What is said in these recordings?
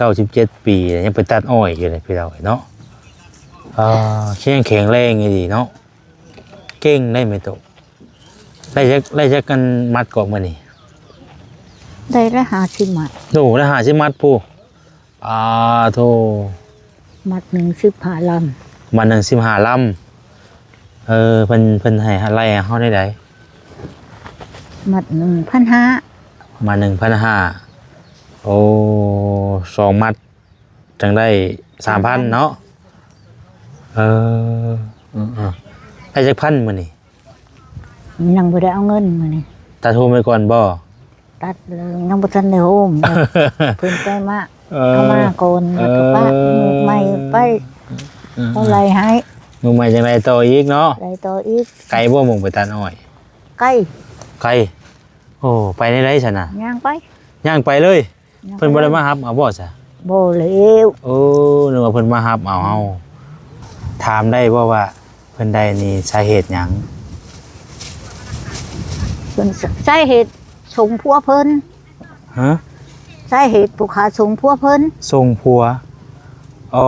ກົ້າສິບເຈັດປີ ຍັງໄປຕັດອ້ອຍຢູ່ເດ້ພີ່ນ້ອງເອີຍເນາະ. ອ່າ ຍັງແຂງແຮງອີ່ຫຼີເນາະ. ເກັ່ງໄດ໋ແມ່ຕູ້. ໄດ້ຈັກ ໄດ້ຈັກອັນມັດເກາະມື້ນີ້? ໄດ້ລະຫ້າສິບມັດ. ໂອ້ ໄດ້ຫ້າສິບມັດພຸ້ນ. ອາໂທ້ ມັດໜຶ່ງສິບຫ້າລຳ. ມັດໜຶ່ງສິບຫ້າລຳ. ເອີ ເພິ່ນ ເພິ່ນໃຫ້ໄລ່ເຮົາແນວໃດ? ມັດໜຶ່ງພັນຫ້າ. ມັດໜຶ່ງພັນຫ້າ. ໂອ້ ສອງມັດ ຈັ່ງໄດ້ສາມພັນເນາະ. ເອີ ເອີ ເອີ ໄດ້ຈັກພັນມື້ນີ້? ຍັງບໍ່ໄດ້ເອົາເງິນມື້ນີ້. ຕັດໂຮມໄວ້ກ່ອນບໍ່? ຕັດແລ້ວ ຍັງບໍ່ທັນໄດ້ໂຮມ ເພິ່ນໄປມາ ເອີ ເອົາມາກ່ອນ ເອີ ແລ້ວກໍປະ ເອີ ມື້ໃໝ່ໄປ ເອີ ເອົາໄລ່ໃຫ້. ມື້ໃໝ່ຈັ່ງໄດ້ຕໍ່ອີກເນາະ. ໄດ້ຕໍ່ອີກ. ໄກບໍ່ ໝ່ອງໄປຕັດອ້ອຍ? ໄກ. ໄກ. ໂອ້ ໄປແນວໃດຊັ້ນນະ? ຍ່າງໄປ. ຍ່າງໄປເລີຍ. ເພິ່ນບໍ່ໄດ້ມາຮັບເອົາບໍ່ຊະ? ບໍ່ແລ້ວ. ເອີ ນຶກວ່າເພິ່ນມາຮັບເອົາເຮົາ. ຖາມໄດ້ບໍ່ວ່າເພິ່ນໄດ້ນີ້ສາເຫດຫຍັງ? ເພິ່ນ ສາເຫດສົ່ງຜົວເພິ່ນ. ຮະ? ສາເຫດຜູ້ຂ້າສົ່ງຜົວເພິ່ນ. ສົ່ງຜົວ. ອໍ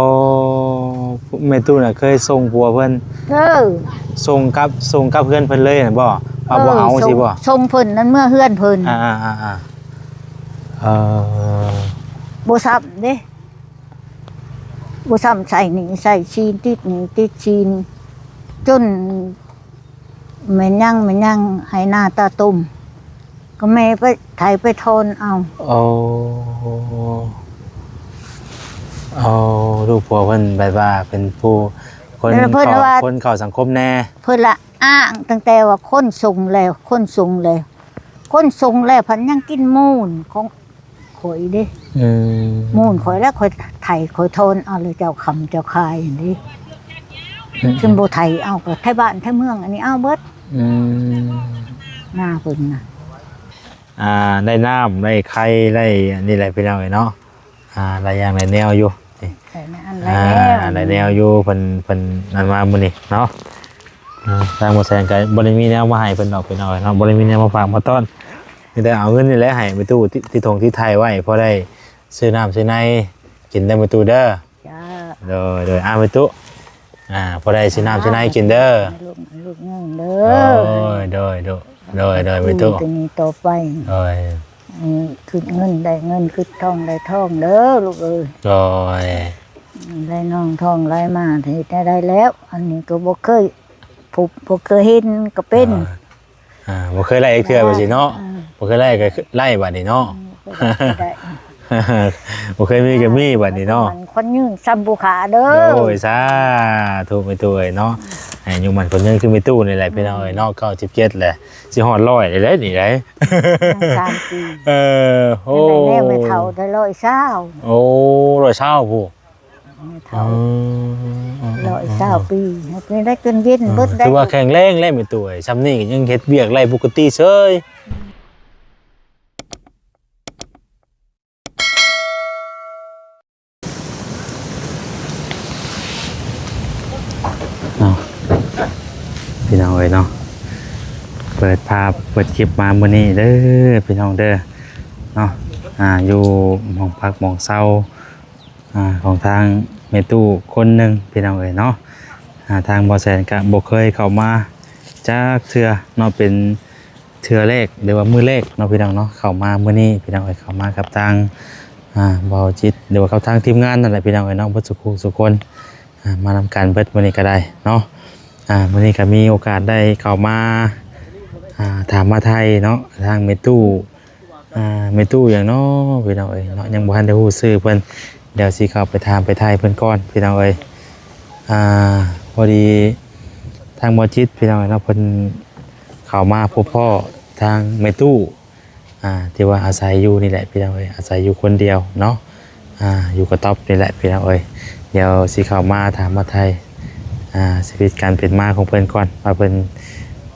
ແມ່ຕູ້ນະເຄີຍສົ່ງຜົວເພິ່ນ. ເອີ ສົ່ງກັບ ສົ່ງກັບເຮືອນເພິ່ນເລີຍຫັ້ນບໍ່? ວ່າບໍ່ເອົາ ເອີ ສົ່ງ ຊິບໍ່? ສົ່ງເພິ່ນນັ້ນເມືອເຮືອນເພິ່ນ. ອ່າໆໆໆ ເອີ ບໍ່ຊ້ຳເດ້ ບໍ່ຊ້ຳໃສ່ໜີ້ໃສ່ສິນ ຕິດໜີ້ຕິດສິນ ຈົນ ແມ່ນຫຍັງ ແມ່ນຫຍັງ ໄຮ່ນາຕາຕົມ ກໍແມ່ໄປໄຖໄປຖອນເອົາ. ໂອ້ ໂອ້ ລູກຜົວເພິ່ນແບບວ່າເປັນຜູ້ຄົນ ແລ້ວເພິ່ນວ່າ ຄົນເຂົ້າສັງຄົມແດ່. ເພິ່ນລະອ້າງຕັ້ງແຕ່ວ່າຄົນສົ່ງແລ້ວ ຄົນສົ່ງແລ້ວ ຄົນສົ່ງແລ້ວ ພັດຍັງກິນມູນຂອງ ຂ້ອຍເດ້. ອືມ ມູນຂ້ອຍແລ້ວ ຂ້ອຍໄຖຂ້ອຍຖອນເອົາ ແລ້ວເຈົ້າຄ້ຳເຈົ້າຂາຍຫັ້ນເດ້. ອືມ ເຊິ່ງບໍ່ໄຖເອົາ ກໍໄທບ້ານໄທເມືອງອັນນີ້ເອົາເບິດ. ອືມ ນາເພິ່ນນະ. ອ່າ ໄດ້ນ້ຳໄດ້ໄຂ່ໄດ້ອັນນີ້ແຫຼະພີ່ນ້ອງເອີຍເນາະ. ອ່າ ຫຼາຍຢ່າງຫຼາຍແນວຢູ່ ໄດ້ແນວ ອ່າ ຫຼາຍແນວຢູ່. ເພິ່ນ ເພິ່ນນັ້ນມາມື້ນີ້ເນາະ. ອ່າ ທາງບໍ່ແສນກໍບໍ່ໄດ້ມີແນວມາໃຫ້ເພິ່ນດອກພີ່ນ້ອງເອີຍເນາະ ບໍ່ໄດ້ມີແນວມາຝາກມາຕ້ອນ ມີແຕ່ເອົາເງິນນີ້ແຫຼະໃຫ້ແມ່ຕູ້ ຕິ ຕິດຖົງຕິດໄຖໄວ້ ພໍໄດ້ຊື້ນ້ຳຊື້ໃນກິນເດີແມ່ຕູ້ເດີ. ຈ້າ ໂດຍ ໂດຍ ອ່າ ແມ່ຕູ້ ອ່າ ພໍໄດ້ຊື້ນ້ຳຊື້ໃນກິນເດີ ໃຫ້ລູກ ໃຫ້ລູກເງິນເດີ. ໂດຍ ໂດຍ ໂດຍ ໂດຍ ໂດຍ ແມ່ຕູ້ ແຕ່ນີ້ຕໍ່ໄປ ໂດຍ ໃຫ້ຄຶດເງິນໄດ້ເງິນ ຄຶດທອງໄດ້ທອງເດີລູກເອີຍ. ໂດຍ ໄຫຼນອງທອງໄຫຼມາ ເຮັດແນວໃດແລ້ວ ອັນນີ້ກໍບໍ່ເຄີຍພົບ ບໍ່ເຄີຍເຫັນກໍເປັນ. ອ່າ ອ່າ ບໍ່ເຄີຍໄລ່ຈັກເທື່ອວ່າຊິເນາະ. ອືມ ບໍ່ເຄີຍໄລ່ກໍໄລ່ບັດນີ້ເນາະ. ອືມ ບໍ່ເຄີຍມີກໍມີບັດນີ້ເນາະ. ມັນຄົນຍືນຊຳຜູ້ຂາເດີ. ໂອ້ຍ ສາທຸແມ່ຕູ້ເອີຍເນາະ ໃຫ້ອາຍຸໝັ້ນຂວັນຍືນຄືແມ່ຕູ້ນີ້ແຫຼະ ອືມ ພີ່ນ້ອງເອີຍເນາະ. ເກົ້າສິບເຈັດແຫຼະ ຊິຮອດຮ້ອຍໄດ້ນີ້ໄດ໋ ສາມປີ. ເອີ ໂອ້ ແມ່ເຖົ້າໄດ້ຮ້ອຍຊາວ. ໂອ້ ຮ້ອຍຊາວພຸ້ນ. ແມ່ເຖົ້າ ອືມ ຮ້ອຍຊາວປີ ເຮັດໄດ້ຈົນເຢັນເບິດໄດ້. ຖືວ່າແຂງແຮງແລ້ວແມ່ຕູ້ເອີຍ ຊ່ຳນີ້ກໍຍັງເຮັດວຽກໄດ້ປົກກະຕິເສີຍ. ເອົາ ພີ່ນ້ອງເອີຍເນາະ ເປີດພາບເປີດຄລິບມາມື້ນີ້ເດີ ພີ່ນ້ອງເດີເນາະ. ອ່າ ຢູ່ໝ່ອງພັກໝ່ອງເຊົາ ອ່າ ຂອງທາງແມ່ຕູ້ຄົນໜຶ່ງ ພີ່ນ້ອງເອີຍເນາະ. ອ່າ ທາງບໍ່ແສນກະບໍ່ເຄີຍເຂົ້າມາຈັກເທື່ອເນາະ ເປັນເທື່ອແລກ ຫຼືວ່າມື້ແລກເນາະ ພີ່ນ້ອງເນາະ. ເຂົ້າມາມື້ນີ້ ພີ່ນ້ອງເອີຍ ເຂົ້າມາກັບທາງ ອ່າ ບ່າວຈິດ ຫຼືວ່າກັບທາງທີມງານນັ້ນແຫຼະ ພີ່ນ້ອງເອີຍເນາະ ເບິດສູ່ຄູ່ສູ່ຄົນ. ອ່າ ມານຳກັນເບິດມື້ນີ້ກໍໄດ້ເນາະ. ອ່າ ມື້ນີ້ກໍມີໂອກາດໄດ້ເຂົ້າມາ ອ່າ ຖາມມາໄຖ່ເນາະ ທາງແມ່ຕູ້ ອ່າ ແມ່ຕູ້ຫຍັງເນາະ ພີ່ນ້ອງເອີຍເນາະ ຍັງບໍ່ທັນໄດ້ຮູ້ຊື່ເພິ່ນ. ດຽວຊິເຂົ້າໄປຖາມໄປໄຖ່ເພິ່ນກ່ອນ ພີ່ນ້ອງເອີຍ. ອ່າ ພໍດີທາງບ່າວຈິດ ພີ່ນ້ອງເອີຍເນາະ ເພິ່ນເຂົ້າມາພົບພໍ້ທາງແມ່ຕູ້ ອ່າ ທີ່ວ່າອາໄສຢູ່ນີ້ແຫຼະ ພີ່ນ້ອງເອີຍ ອາໄສຢູ່ຄົນດຽວເນາະ. ອ່າ ຢູ່ກະຕ໊ອບນີ້ແຫຼະ ພີ່ນ້ອງເອີຍ. ດຽວຊິເຂົ້າມາຖາມມາໄຖ່ ອ່າ ຊີວິດການເປັນມາຂອງເພິ່ນກ່ອນ ວ່າເພິ່ນ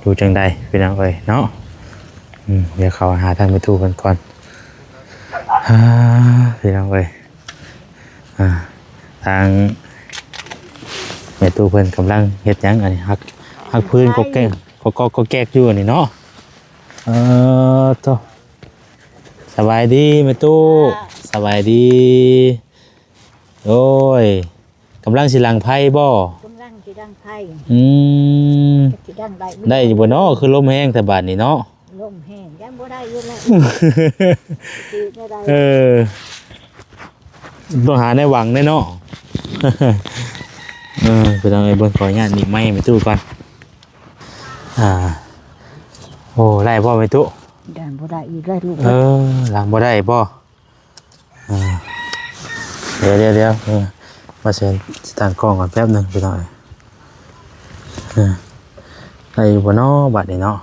ຢູ່ຈັ່ງໃດ ພີ່ນ້ອງເອີຍເນາະ. ອືມ ດຽວເຂົ້າຫາທາງແມ່ຕູ້ເພິ່ນກ່ອນ. ອ່າ ພີ່ນ້ອງເອີຍ ອ່າ ທາງແມ່ຕູ້ເພິ່ນກຳລັງເຮັດຫຍັງອັນນີ້? ຮັກ ຮັກພື້ນກໍແກກ ກໍກອກກໍແກກຢູ່ອັນນີ້ເນາະ. ເອີ ໂທ້ ສະບາຍດີແມ່ຕູ້. ສະບາຍດີ. ໂອ້ຍ ກຳລັງຊິດັງໄຟບໍ່? ກຳລັງຊິດັງໄຟ. ອືມ ຊິດັງໄດ້ບໍ່? ໄດ້ຢູ່ບໍ່ເນາະ? ຄືລົມແຮງແຕ່ບາດນີ້ເນາະ. ລົມແຮງ ຍັງບໍ່ໄດ້ຢູ່ແລ້ວ. ຊິໄດ້ ເອີ ຕ້ອງຫາແນວຫວັງແດ່ເນາະ. ເອີ ພີ່ນ້ອງເອີຍ ເບິ່ງ ຂໍອະນຸຍາດໜີບໄມໃຫ້ແມ່ຕູ້ກ່ອນ. ອ່າ ໂອ້ ໄດ້ບໍ່ແມ່ຕູ້? ຍັງບໍ່ໄດ້ອີກແລ້ວລູກ. ເອີ ຫຼັງບໍ່ໄດ້ບໍ່? ອ່າ ດຽວໆໆ ເອີ ມາເຊີນຕັ້ງກ້ອງກ່ອນແປັບໜຶ່ງ ພີ່ນ້ອງເອີຍ. ເອີ ໄດ້ຢູ່ບໍ່ເນາະ ບາດນີ້ເນາະ?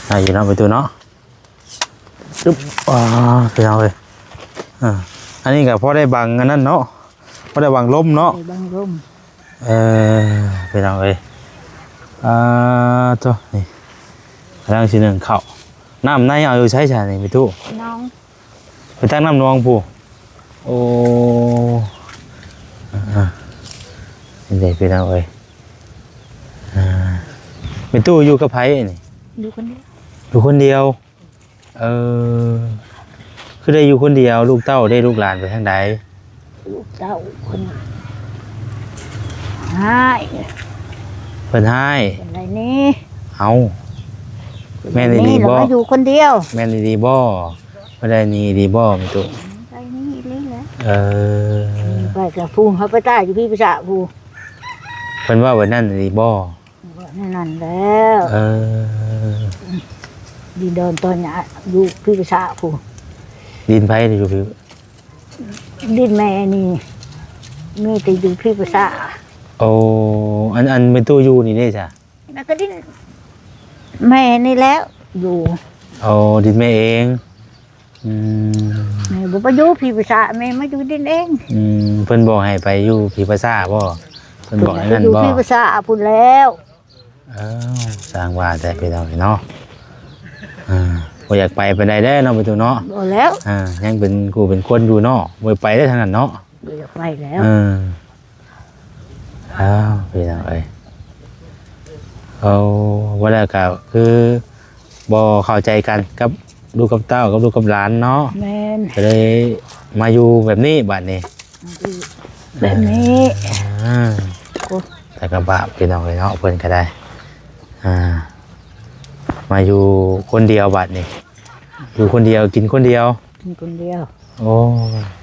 ໄດ້ຢູ່ເນາະ ໄປຕູ້ເນາະ. ຊຶບ ອ່າ ພີ່ນ້ອງເອີຍ ອ່າ ອັນນີ້ກໍພໍໄດ້ບັງອັນນັ້ນເນາະ ພໍໄດ້ບັງລົມເນາະ ໄດ້ບັງລົມ. ເອີ ພີ່ນ້ອງເອີຍ ອ່າ ໂທ້ ນີ້ກຳລັງຊິໜຶ້ງເຂົ້າ. ນ້ຳໃນເອົາຢູ່ໃສຊະນີ້ ແມ່ຕູ້? ໜອງ ໄປຕັກນ້ຳໜອງພຸ້ນ. ໂອ້ ອ່າ ນີ້ເດ້ ພີ່ນ້ອງເອີຍ ອ່າ ແມ່ຕູ້ຢູ່ກັບໃຜນີ້? ຢູ່ຄົນດຽວ. ຢູ່ຄົນດຽວ. ເອີ ຄືໄດ້ຢູ່ຄົນດຽວ? ລູກເຕົ້າເດ້ ລູກຫຼານໄປທາງໃດ? ລູກເຕົ້າເພິ່ນຮ້າຍ ເພິ່ນຮ້າຍ ເພິ່ນໄລ່ໜີ. ເອົ້າ ແມ່ນອີ່ຫຼີບໍ່? ມາຢູ່ຄົນດຽວ. ແມ່ນອີ່ຫຼີບໍ່? ບໍ່ໄດ້ໜີອີ່ຫຼີບໍ່ ແມ່ຕູ້? ໄປນີ້ອີ່ຫຼີແຫຼະ. ເອີ ໄປກັບຜູ້ເຮົາໄປຕາຍຢູ່ພີ້ປະຊາຜູ້. ເພິ່ນເວົ້າແບບນັ້ນອີ່ຫຼີບໍ່? ເວົ້າແນວນັ້ນແລ້ວ. ເອີ ດິນດອນຕອນຫຍ້າຢູ່ພີ້ປະຊາຜູ້. ດິນໃຜຢູ່ພີ້? ດິນແມ່ນີ້ມີແຕ່ຢູ່ພີ້ປະຊາ. ໂອ້ ອັນ ອັນແມ່ຕູ້ຢູ່ນີ້ເດ້ຊະ? ແລ້ວກໍດິນແມ່ນີ້ແຫຼະຢູ່. ໂອ້ ດິນແມ່ເອງ. ອືມ ແມ່ບໍ່ໄປຢູ່ພີ້ປະຊາ ແມ່ມາຢູ່ດິນເອງ. ອືມ ເພິ່ນບອກໃຫ້ໄປຢູ່ພີ້ປະຊາບໍ່? ເພິ່ນບອກແນວນັ້ນບໍ່? ຢູ່ພີ້ປະຊາພຸ້ນແລ້ວ. ເອີ ຊ່າງວ່າແຕ່ພີ່ນ້ອງເນາະ. ອ່າ ບໍ່ຢາກໄປປານໃດເດ້ເນາະ ແມ່ຕູ້ເນາະ. ບໍ່ແລ້ວ ອ່າ ຍັງເປັນຄູ່ເປັນຄົນຢູ່ເນາະ ບໍ່ໄປໄດ້ທາງນັ້ນເນາະ. ບໍ່ຢາກໄປແລ້ວ. ເອີ ອ້າວ ພີ່ນ້ອງເອີຍ ເອົາ ວ່າແລ້ວກໍຄືບໍ່ເຂົ້າໃຈກັນກັບລູກກັບເຕົ້າ ກັບລູກກັບຫຼານເນາະ. ແມ່ນ ກໍເລີຍມາຢູ່ແບບນີ້ບາດນີ້ ມາຢູ່ແບບນີ້. ອ່າ ໂອ້ ແຕ່ກໍບາບ ພີ່ນ້ອງເອີຍເນາະ ເພິ່ນກໍໄດ້ ອ່າ ມາຢູ່ຄົນດຽວບາດນີ້ ຢູ່ຄົນດຽວ ກິນຄົນດຽວ ກິນຄົນດຽວ. ໂອ້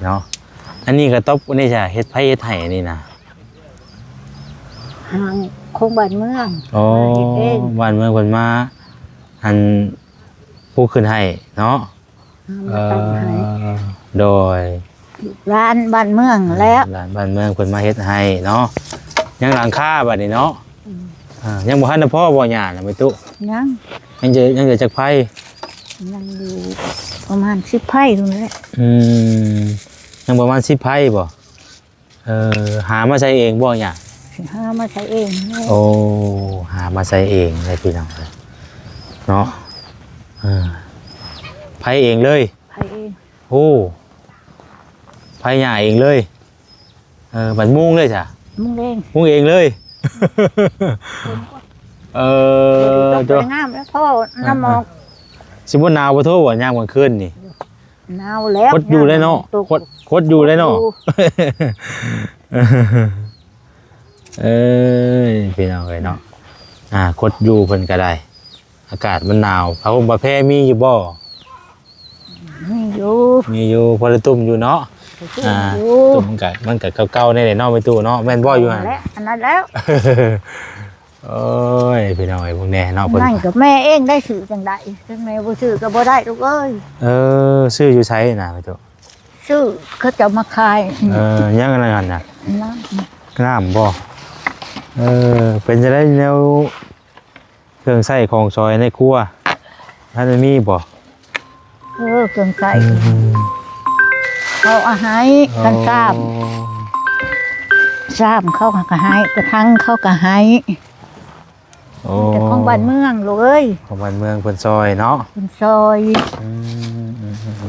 ເນາະ ອັນນີ້ກະຕົບ ອັນນີ້ຈະເຮັດ ໃຜເຮັດໃຫ້ອັນນີ້ນະ? ທາງໂຄງບ້ານເມືອງ. ໂອ້ ເຮັດເອງ ບ້ານເມືອງເພິ່ນມາ ອັນ ປູກຂຶ້ນໃຫ້ເນາະ. ເອີ ມາຕັ້ງໃຫ້ ໂດຍ ຫຼານບ້ານເມືອງແລ້ວ ຫຼານບ້ານເມືອງເພິ່ນມາເຮັດໃຫ້ເນາະ. ຍັງຫຼັງຄາບາດນີ້ເນາະ. ອືມ ອ່າ ຍັງບໍ່ທັນໄດ້ພໍບໍ່ຫຍ້ານະແມ່ຕູ້? ຍັງ ຍັງຈະ ຍັງຈະຈັກໄພ? ຍັງຢູ່ປະມານສິບໄພພຸ້ນແຫຼະ. ອືມ ຍັງປະມານສິບໄພບໍ່? ເອີ ຫາມາໃສ່ເອງບໍ່ຫຍ້າ? ຫາມາໃສ່ເອງ. ໂອ້ ຫາມາໃສ່ເອງເລີຍພີ່ນ້ອງເອີຍເນາະ. ເອີ ໄພເອງເລີຍ? ໄພເອງ. ໂອ້ ໄພຫຍ້າເອງເລີຍ. ເອີ ບັດມຸງເລີຍຊະ? ມຸງເອງ ມຸງເອງເລີຍ. ເອີ ບໍ່ໄດ້ຕົກ ໂທ້ ບໍ່ໄດ້ງາມແລ້ວ ພໍນ້ຳໝອກ. ຊິບໍ່ໜາວບໍ່ໂທ້ ຍາມກາງຄືນນີ້? ໜາວແລ້ວ ຄົດຢູ່ໄດ້ເນາະ. ຄົດ ຄົດຢູ່ໄດ້ເນາະ. ເອີຍ ພີ່ນ້ອງເອີຍເນາະ ອ່າ ຄົດຢູ່ເພິ່ນກໍໄດ້. ອາກາດມັນໜາວ ຜ້າຫົ່ມຜ້າແພມີຢູ່ບໍ່? ມີຢູ່ ມີຢູ່ ພໍໄດ້ຕຸ້ມຢູ່ເນາະ. ໄດ້ຕຸ້ມ ອ່າ ຢູ່ ຕຸ້ມມັນກະ ມັນກະເກົ່າໆ ແນ່ເນາະ ແມ່ຕູ້ເນາະ. ແມ່ນບໍ່ຢູ່ຫັ້ນ? ແຫຼະ ອັນນັ້ນແລ້ວ. ໂອ້ຍ ພີ່ນ້ອງເອີຍ ເບິ່ງແນ່ເນາະ ເພິ່ນ ນັ້ນກໍແມ່ເອງໄດ້ ຊື້ຈັ່ງໃດ? ຄັນແມ່ບໍ່ຊື້ກໍບໍ່ໄດ້ລູກເອີຍ. ເອີ ຊື້ຢູ່ໃສນະແມ່ຕູ້? ຊື້ ເຂົາເຈົ້າມາຂາຍ. ເອີ ຍັງອັນນັ້ນນະ? ນ້ຳ ນ້ຳບໍ່? ເອີ ເປັນຈັ່ງໃດແນວ ເຄື່ອງໃຊ້ຂອງສອຍໃນຄົວ ທ່ານໄດ້ມີບໍ່? ເອີ ເຄື່ອງໃຊ້ ອືມ ເຂົາເອົາໃຫ້. ອໍ ຄັນຊາມ ຊາມເຂົາກໍໃຫ້ ກະຖັງເຂົາກໍໃຫ້. ໂອ້ ແຕ່ຂອງບ້ານເມືອງລູກເອີຍ ຂອງບ້ານເມືອງເພິ່ນຊ່ອຍເນາະ ເພິ່ນຊ່ອຍ. ອື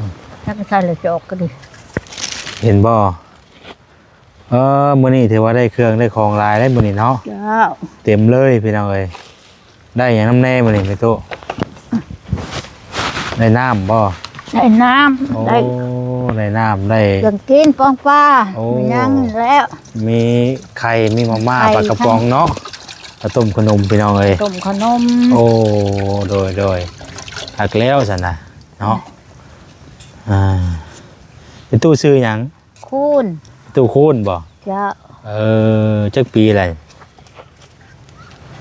ມ ຈັກໃສ່ລະຈອກກໍດີ ເຫັນບໍ່? ເອີ ມື້ນີ້ຖືວ່າໄດ້ເຄື່ອງໄດ້ຂອງຫຼາຍເດ້ມື້ນີ້ເນາະ. ເຈົ້າ ເຕັມເລີຍພີ່ນ້ອງເອີຍ. ໄດ້ຫຍັງນຳແດ່ມື້ນີ້ແມ່ຕູ້? ໄດ້ນ້ຳບໍ່? ໄດ້ນ້ຳ. ໂອ້ ໄດ້ ໄດ້ນ້ຳໄດ້ ເຄື່ອງກິນ ປອງປາ ໂອ້ ມີຫຍັງແລ້ວ ມີໄຂ່ ມີມາມ່າ ໄຂ່ ປາກະປ໋ອງເນາະ ເຂົ້າຕົ້ມຂະໜົມ ພີ່ນ້ອງເອີຍ ຕົ້ມຂະໜົມ ໂອ້ ໂດຍໆ ຄັກແລ້ວຊັ້ນນະເນາະ ອ່າ ແມ່ຕູ້ຊື່ຫຍັງ? ຄູນ ຕູ້ຄູນບໍ່? ເຈົ້າ ເອີ ຈັກປີແລ້ວ?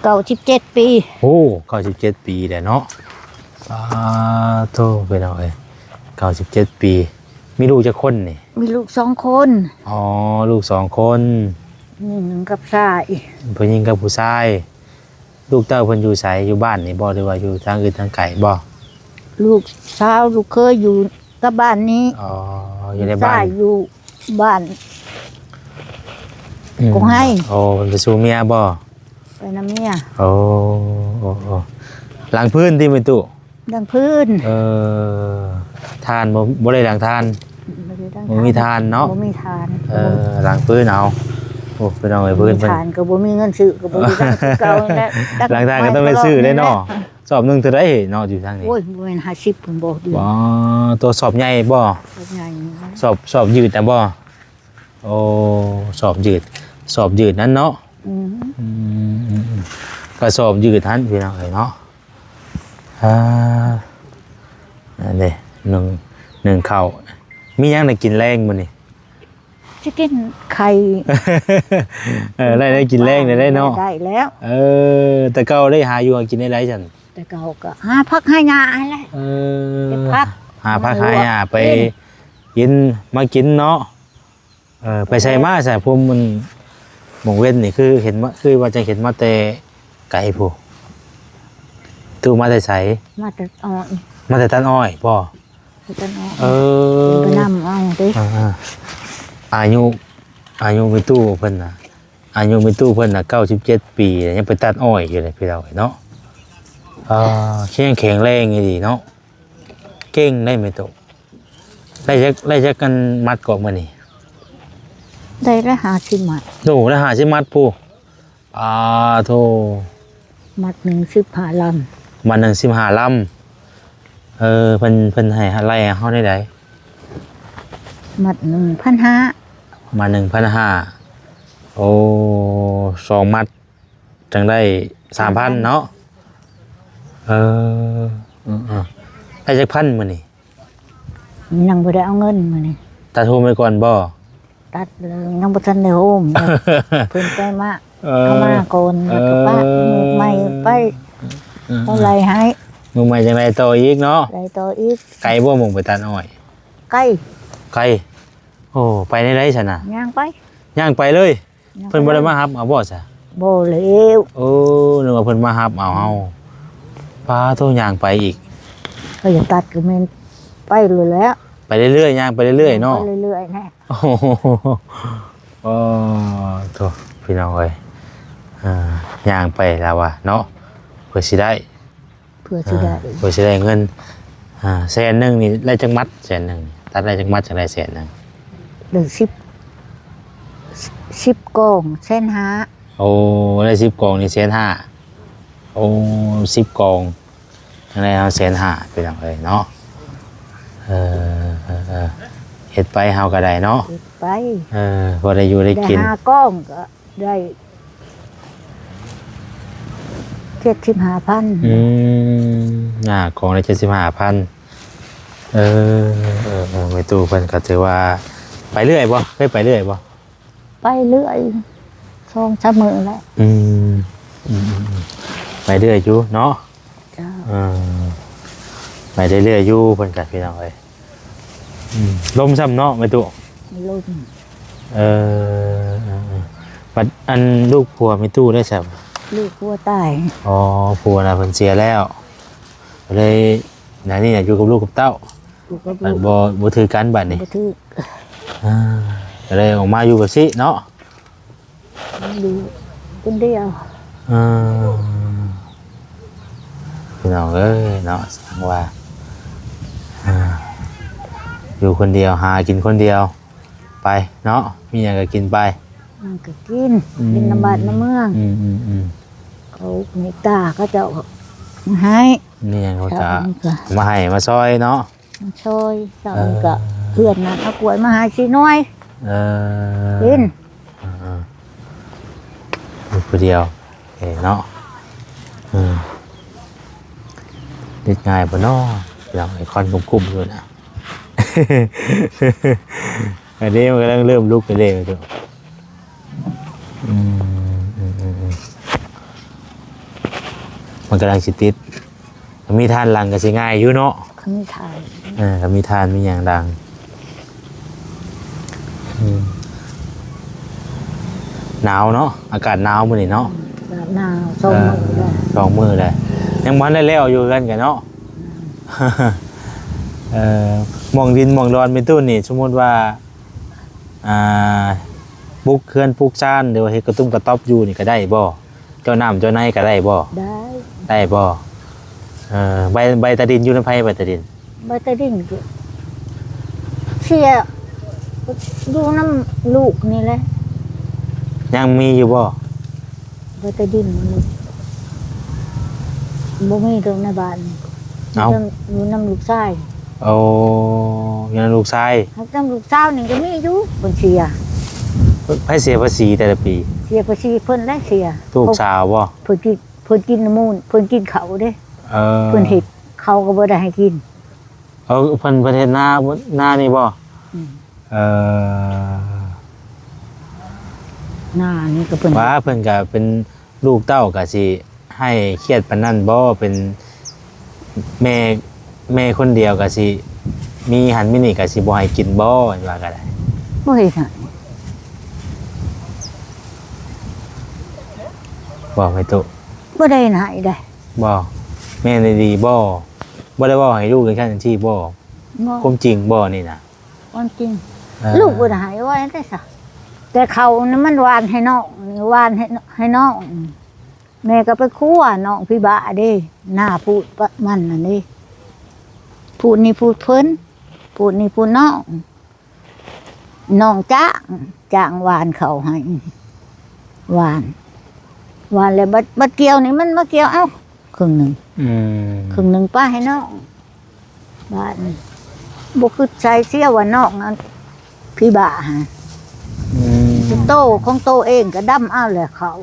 ເກົ້າສິບເຈັດປີ ໂອ້ ເກົ້າສິບເຈັດປີແລ້ວເນາະ ສາທຸ ພີ່ນ້ອງເອີຍ ເກົ້າສິບເຈັດປີ ມີລູກຈັກຄົນນີ້? ມີລູກສອງຄົນ ອໍ ລູກສອງຄົນ ຍິງກັບຊາຍ ຜູ້ຍິງກັບຜູ້ຊາຍ ລູກເຕົ້າເພິ່ນຢູ່ໃສ? ຢູ່ບ້ານນີ້ບໍ່ ຫຼືວ່າຢູ່ທາງອື່ນທາງໄກບໍ່? ລູກສາວລູກເຂີຍຢູ່ກັບບ້ານນີ້ ອໍ ຢູ່ໃນບ້ານ ລູກຊາຍຢູ່ບ້ານ ອືມ ກົງໄຮ ໂອ້ ເພິ່ນໄປສູ່ເມຍບໍ່? ໄປນຳເມຍ ໂອ້ ໂອ້ ໂອ້ ຫຼັງພື້ນຕິແມ່ຕູ້? ດັງພື້ນ ເອີ ຖ່ານບໍ່ ບໍ່ໄດ້ດັງຖ່ານ ບໍ່ໄດ້ດັງ ບໍ່ມີຖ່ານເນາະ ບໍ່ມີຖ່ານ ເອີ ດັງພື້ນເອົາ ໂອ້ ພີ່ນ້ອງເອີຍ ພື້ນ ບໍ່ມີຖ່ານກໍບໍ່ມີເງິນຊື້ ກໍບໍ່ໄດ້ດັງຄືເກົ່ານັ້ນແຫຼະ ດັງຖ່ານກໍຕ້ອງໄດ້ຊື້ເດ້ເນາະ ສອບໜຶ່ງເທົ່າໃດເນາະ ຢູ່ທາງນີ້? ໂອ້ຍ ບໍ່ແມ່ນຫ້າສິບພຸ້ນບໍ່ ບໍ່ ຕົວສອບໃຫຍ່ບໍ່? ສອບໃຫຍ່ ສອບ ສອບຢືດນະບໍ່? ໂອ້ ສອບຢືດ ສອບຢືດນັ້ນເນາະ ອືມ ອືມ ກະສອບຢືດຫັ້ນ ພີ່ນ້ອງເອີຍເນາະ ອ່າ ອັນນີ້ ໜຶ່ງ ໜຶ່ງເຂົ້າ ມີຫຍັງໄດ້ກິນແລງມື້ນີ້? ຊິກິນໄຂ່ ເອີ ໄດ້ ໄດ້ກິນແລງໄດ້ເນາະ ໄດ້ແລ້ວ ເອີ ແຕ່ເກົ່າໄດ້ຫາຢູ່ຫາກິນໄດ້ຫຼາຍຊັ້ນ ແຕ່ເກົ່າກໍຫາຜັກຫາຫຍ້າຫັ້ນແຫຼະ ເອີ ເກັບຜັກ ຫາຜັກຫາຫຍ້າໄປກິນ ມາກິນເນາະ ເອີ ໄປໃສມາໃສ ພວກມັນ ໝົງເວັນນີ້ ຄືເຫັນມາ ຄືວ່າຈະເຫັນມາແຕ່ໄກພຸ້ນ ຕູ້ມາແຕ່ໃສ? ມາແຕ່ອ້ອຍ ມາແຕ່ຕັດອ້ອຍບໍ່? ແຕ່ຕັດອ້ອຍ ເອີ ໄປນຳເອົາເດ້ ອ່າ ອາຍຸ ອາຍຸແມ່ຕູ້ເພິ່ນນະ ອາຍຸແມ່ຕູ້ເພິ່ນນະ ເກົ້າສິບເຈັດປີ ຍັງໄປຕັດອ້ອຍຢູ່ເດ້ ພີ່ນ້ອງເອີຍເນາະ ອ່າ ແຂງ ແຂງແຮງອີ່ຫຼີເນາະ ເກັ່ງໄດ໋ແມ່ຕູ້ ໄດ້ຈັກ ໄດ້ຈັກອັນມັດເກາະມື້ນີ້? ໄດ້ລະຫ້າສິບມັດ ໂອ້ ໄດ້ຫ້າສິບມັດພຸ້ນ ອາໂທ ມັດໜຶ່ງສິບຫ້າລຳ ມັດໜຶ່ງສິບຫ້າລຳ ເອີ ເພິ່ນ ເພິ່ນໃຫ້ໄລ່ເຮົາແນວໃດ? ມັດໜຶ່ງພັນຫ້າ ມັດໜຶ່ງພັນຫ້າ ໂອ້ ສອງມັດ ຈັ່ງໄດ້ສາມພັນເນາະ ເອີ ເອີ ເອີ ໄດ້ຈັກພັນມື້ນີ້? ຍັງບໍ່ໄດ້ເອົາເງິນມື້ນີ້ ຕັດໂຮມໄວ້ກ່ອນບໍ່? ຕັດແລ້ວ ຍັງບໍ່ທັນໄດ້ໂຮມ ເພິ່ນໄປມາ ເອີ ເອົາມາກ່ອນ ເອີ ແລ້ວກໍປະ ມື້ໃໝ່ໄປ ເອີ ເອົາໄລ່ໃຫ້ ມື້ໃໝ່ຈັ່ງໄດ້ຕໍ່ອີກເນາະ ໄດ້ຕໍ່ອີກ ໄກບໍ່ໝ່ອງໄປຕັດອ້ອຍ? ໄກ ໄກ ໂອ້ ໄປແນວໃດຊັ້ນນະ? ຍ່າງໄປ ຍ່າງໄປເລີຍ ຍ່າງໄປເລີຍ ເພິ່ນບໍ່ໄດ້ມາຮັບເອົາບໍ່ຊະ? ບໍ່ແລ້ວ ໂອ້ ນຶກວ່າເພິ່ນມາຮັບເອົາເຮົາ ປາໂທ ຍ່າງໄປອີກ ເຂົາຢາກຕັດກໍແມ່ນໄປໂລດແລ້ວ ໄປເລື້ອຍໆ ຍ່າງໄປເລື້ອຍໆເນາະ ໄປເລື້ອຍໆແຫຼະ ໂອ້ໂຫ ໂອ້ໂທ ພີ່ນ້ອງເອີຍ ເອີ ຍ່າງໄປລາວວ່າເນາະ ເພື່ອຊິໄດ້ ເພື່ອຊິໄດ້ ເອີ ເພື່ອຊິໄດ້ເງິນ ອ່າ ແສນໜຶ່ງນີ້ໄດ້ຈັກມັດ? ແສນໜຶ່ງນີ້ຕັດໄດ້ຈັກມັດ ຈັ່ງໄດ້ແສນໜຶ່ງ? ໄດ້ສິບ ສິບກອງ ແສນຫ້າ ໂອ້ ໄດ້ສິບກອງນີ້ແສນຫ້າ ໂອ້ ສິບກອງ ຈັ່ງໄດ້ເຮົາແສນຫ້າ ພີ່ນ້ອງເອີຍເນາະ ເອີ ເອີ ເອີ ເຮັດໄປເຮົາກໍໄດ້ເນາະ ເຮັດໄປ ເອີ ພໍໄດ້ຢູ່ໄດ້ກິນ ໄດ້ຫ້າກອງກໍ ໄດ້ເຈັດສິບຫ້າພັນ ອືມ ອ່າ ກອງລະເຈັດສິບຫ້າພັນ ເອີ ເອີ ເອີ ແມ່ຕູ້ເພິ່ນກໍຖືວ່າໄປເລື້ອຍບໍ່? ເຄີຍໄປເລື້ອຍບໍ່? ໄປເລື້ອຍ ສອງສາມມື້ແລ້ວ ອືມ ອືມ ອືມ ໄປເລື້ອຍຢູ່ເນາະ ເຈົ້າ ເອີ ໄປເລື້ອຍໆຢູ່ ເພິ່ນກໍ ພີ່ນ້ອງເອີຍ ອືມ ລົມຊ້ຳເນາະແມ່ຕູ້ ລົມ ເອີ ເອີ ເອີ ບັດອັນລູກຜົວແມ່ຕູ້ໄດ້ຊະ? ລູກຜົວຕາຍ ອໍ ຜົວນະເພິ່ນເສຍແລ້ວ ກໍເລີຍ ອັນນີ້ນະ ຢູ່ກັບລູກກັບເຕົ້າ ຢູ່ກັບລູກ ບັດບໍ່ ບໍ່ຖືກກັນບັດນີ້ ບໍ່ຖືກ ອ່າ ກໍເລີຍອອກມາຢູ່ແບບຊີ້ເນາະ ຢູ່ຄົນດຽວ ອ່າ ພີ່ນ້ອງເອີຍເນາະ ສ້າງວ່າ ອ່າ ຢູ່ຄົນດຽວ ຫາກິນຄົນດຽວໄປເນາະ ມີຫຍັງກໍກິນໄປ ມັນກໍກິນ ອືມ ກິນນຳບ້ານນຳເມືອງ ອືມ ອືມ ອືມ ເຂົາເມດຕາ ເຂົາເຈົ້າໃຫ້ ມີຫຍັງເຂົາກໍເອົາມາໃຫ້ມາຊ່ອຍເນາະ ມາຊ່ອຍ ເຈົ້ານີ້ກໍ ເອີ ເພື່ອນນັ້ນເອົາກ້ວຍມາໃຫ້ສີ່ໜ່ວຍ ເອີ ກິນ ເອີໆ ຢູ່ຜູ້ດຽວເອເນາະ ເອີ ເຮັດງ່າຍບໍ່ເນາະ ພີ່ນ້ອງເອີຍ ຄວັນກຸ້ມໆຢູ່ນະ ອັນນີ້ມັນກຳລັງເລີ່ມລຸກແລ້ວເດ້ ອືມ ອືມໆໆ ມັນກຳລັງຊິຕິດ ມີຖ່ານຫຼັງກໍຊິງ່າຍຢູ່ເນາະ ມີຖ່ານ ເອີ ກໍມີຖ່ານມີຫຍັງດັງ ອືມ ໜາວເນາະ ອາກາດໜາວມື້ນີ້ເນາະ ອາກາດໜາວ ສອງ ເອີ ມື້ແລ້ວ ສອງມື້ແລ້ວ ຍັງບໍ່ທັນໄດ້ແລ້ວຢູ່ເຮືອນກໍເນາະ ອືມ ເອີ ໝ່ອງດິນໝ່ອງດອນແມ່ຕູ້ນີ້ ສົມມຸດວ່າ ອ່າ ປຸກເຮືອນປຸກຊານ ຫຼືວ່າເຮັດກະຕຸ້ມກະຕ໊ອບຢູ່ນີ້ກໍໄດ້ບໍ່? ເຈາະນ້ຳເຈາະໃນກໍໄດ້ບໍ່? ໄດ້ ໄດ້ບໍ່? ເອີ ໃບ ໃບຕາດິນຢູ່ນຳໃຜ? ໃບຕາດິນ ໃບຕາດິນກໍເສຍ ຢູ່ນຳລູກນີ້ແຫຼະ ຍັງມີຢູ່ບໍ່? ບໍ່ໄດ້ດິນ ບໍ່ມີດອກໃນບ້ານ ເອົ້າ ຢູ່ນຳ ຢູ່ນຳລູກຊາຍ ໂອ້ ຢູ່ນຳລູກຊາຍ ຫາກນຳລູກສາວນີ້ກໍມີຢູ່ ເພິ່ນເສຍ ໃຜເສຍພາສີແຕ່ລະປີ? ເສຍພາສີເພິ່ນແຫຼະເສຍ ລູກສາວບໍ່? ເພິ່ນກິນ ເພິ່ນກິນນ້ຳມູນ ເພິ່ນກິນເຂົ້າເດ້ ເອີ ເພິ່ນເຮັດ ເຂົາກໍບໍ່ໄດ້ໃຫ້ກິນ ເອີ ເພິ່ນ ເພິ່ນເຮັດນາ ນານີ້ບໍ່? ອືມ ເອີ ນານີ້ກໍເພິ່ນ ວ່າເພິ່ນກໍເປັນລູກເຕົ້າກໍຊິໃຫ້ຄຽດປານນັ້ນບໍ່? ເປັນແມ່ ແມ່ຄົນດຽວກໍຊິມີຫັ້ນມີນີ້ ກໍຊິບໍ່ໃຫ້ກິນບໍ່? ວ່າກໍໄດ້ ບໍ່ເຮັດໃຫ້ ບໍ່ ແມ່ຕູ້ ບໍ່ໄດ້ໃຫ້ເດ້ ບໍ່ ແມ່ນອີ່ຫຼີບໍ່? ບໍ່ໄດ້ເວົ້າໃຫ້ລູກຈັ່ງຊັ້ນຈັ່ງຊີ້ບໍ່? ບໍ່ ຄວາມຈິງບໍ່ນີ້ນະ? ຄວາມຈິງ ເອີ ລູກບໍ່ໄດ້ໃຫ້ ວ່າຈັ່ງໃດຊະ ແຕ່ເຂົານະມັນຫວ່ານໃຫ້ນ້ອງ ຫວ່ານໃຫ້ ໃຫ້ນ້ອງ ແມ່ກໍໄປຄົວນ້ອງພິບາເດ້ ນາພູດປະມັນນັ້ນເດ້ ພູດນີ້ພູດເພິ່ນ ພູດນີ້ພູດນ້ອງ ນ້ອງຈ້າງ ຈ້າງຫວ່ານເຂົ້າໃຫ້ ຫວ່ານ ຫວ່ານແລ້ວບັດ ບັດກ່ຽວນີ້ມັນມາກ່ຽວ ເອົ້າ ເຄິ່ງໜຶ່ງ ອືມ ເຄິ່ງໜຶ່ງປະໃຫ້ນ້ອງ ບາດນີ້ບໍ່ຄິດໃສ່ເສຍວ່ານ້ອງນັ້ນພິບາຫາ ອືມ ໂຕຂອງໂຕເອງກໍດຳເອົາແຫຼະເຂົາ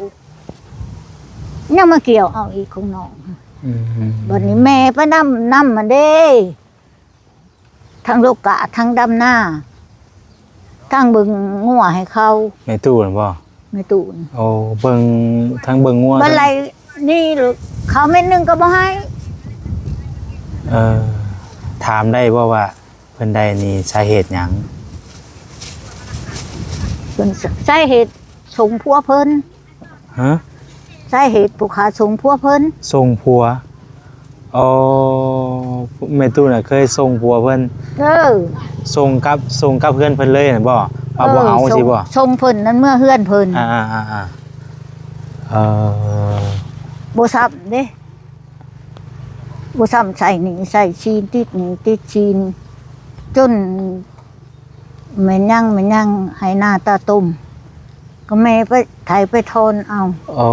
ຍັງມາກ່ຽວເອົາອີກຂອງນ້ອງ ອືມ ບັດນີ້ແມ່ໄປນຳ ນຳມັນເດ້ ທັງໂລກະ ທັງດຳນາ ທັງເບິ່ງງົວໃຫ້ເຂົາ ແມ່ຕູ້ນັ້ນບໍ່? ແມ່ຕູ້ ໂອ້ ເບິ່ງ ທັງເບິ່ງງົວ ບໍ່ໄລ່ນີ້ ເຂົາເມັດໜຶ່ງກໍບໍ່ໃຫ້ ເອີ ຖາມໄດ້ບໍ່ວ່າເພິ່ນໄດ້ນີ້ສາເຫດຫຍັງ? ເພິ່ນສາເຫດສົ່ງຜົວເພິ່ນ ຮະ? ສາເຫດຜູ້ຂ້າສົ່ງຜົວເພິ່ນ ສົ່ງຜົວ ອໍ ແມ່ຕູ້ນະເຄີຍສົ່ງຜົວເພິ່ນ ເອີ ສົ່ງກັບ ສົ່ງກັບເຮືອນເພິ່ນເລີຍຫັ້ນບໍ່? ວ່າບໍ່ເອົາ ເອີ ຊິບໍ່? ສົ່ງ ສົ່ງເພິ່ນນັ້ນເມືອເຮືອນເພິ່ນ ອ່າໆໆໆ ເອີ ບໍ່ຊ້ຳເດ້ ບໍ່ຊ້ຳໃຊ້ໜີ້ໃຊ້ສິນ ຕິດໜີ້ຕິດສິນ ຈົນ ແມ່ນຫຍັງ ແມ່ນຫຍັງ ໄຮ່ນາຕາຕົມ ກໍແມ່ໄປໄຖໄປຖອນເອົາ ໂອ້